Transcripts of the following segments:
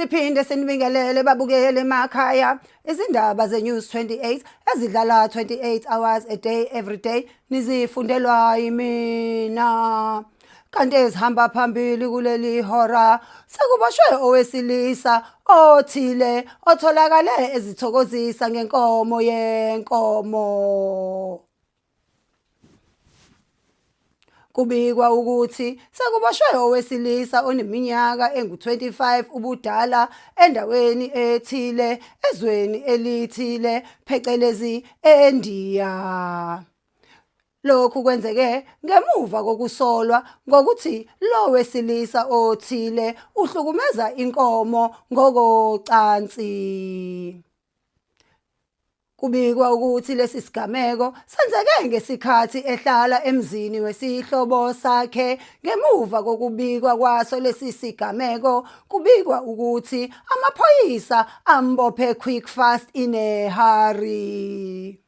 Siphinde sinibingelele babukele emakhaya. Izindaba ze-News 28 ezidlala 28 hours a day every day nizifundelwa yimina. Kanti ezihamba phambili kuleli hora sekuboshwe owesilisa othile otholakale ezithokozisa ngenkomo yenkomo. Kubikwa ukuthi sekuboshwe owesilisa oneminyaka engu-25 ubudala endaweni ethile ezweni elithile phecelezi eNdiya. Lokhu kwenzeke ngemuva kokusolwa ngokuthi lo wesilisa othile uhlukumeza inkomo ngokocansi. Kubikwa ukuthi lesi sigameko senzeke ngesikhathi ehlala emzini wesihlobo sakhe. Ngemuva kokubikwa kwaso lesi sigameko, kubikwa ukuthi amaphoyisa ambophe quick fast in a hurry.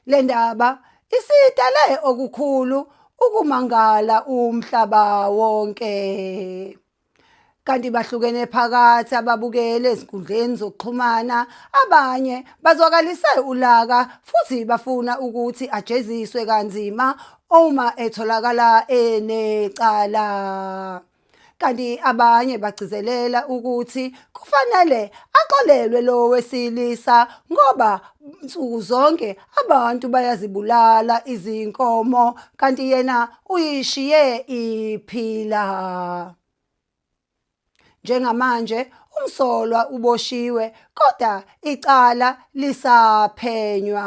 Le ndaba isidale okukhulu ukumangala umhlaba wonke. Kanti bahlukene phakathi ababukeli ezinkundleni zokuxhumana, abanye bazwakalise ulaka futhi bafuna ukuthi ajeziswe kanzima uma etholakala enecala. Kanti abanye bagcizelela ukuthi kufanele axolelwe lo wesilisa ngoba nsuku zonke abantu bayazibulala izinkomo kanti yena uyishiye iphila. Njengamanje umsolwa uboshiwe kodwa icala lisaphenywa.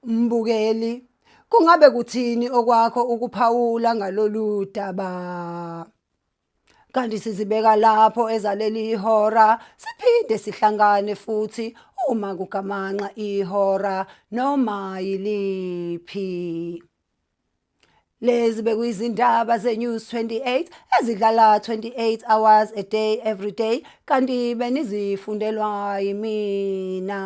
Mbukeli, kungabe kuthini okwakho ukuphawula ngalolu daba? Kanti sizibeka lapho ezaleli ihora, siphinde sihlangane futhi uma kugamanxa ihora noma yiliphi. Lezi bekuyizindaba ze-News 28 ezidlala 28 hours a day every day kanti benizifundelwa yimina.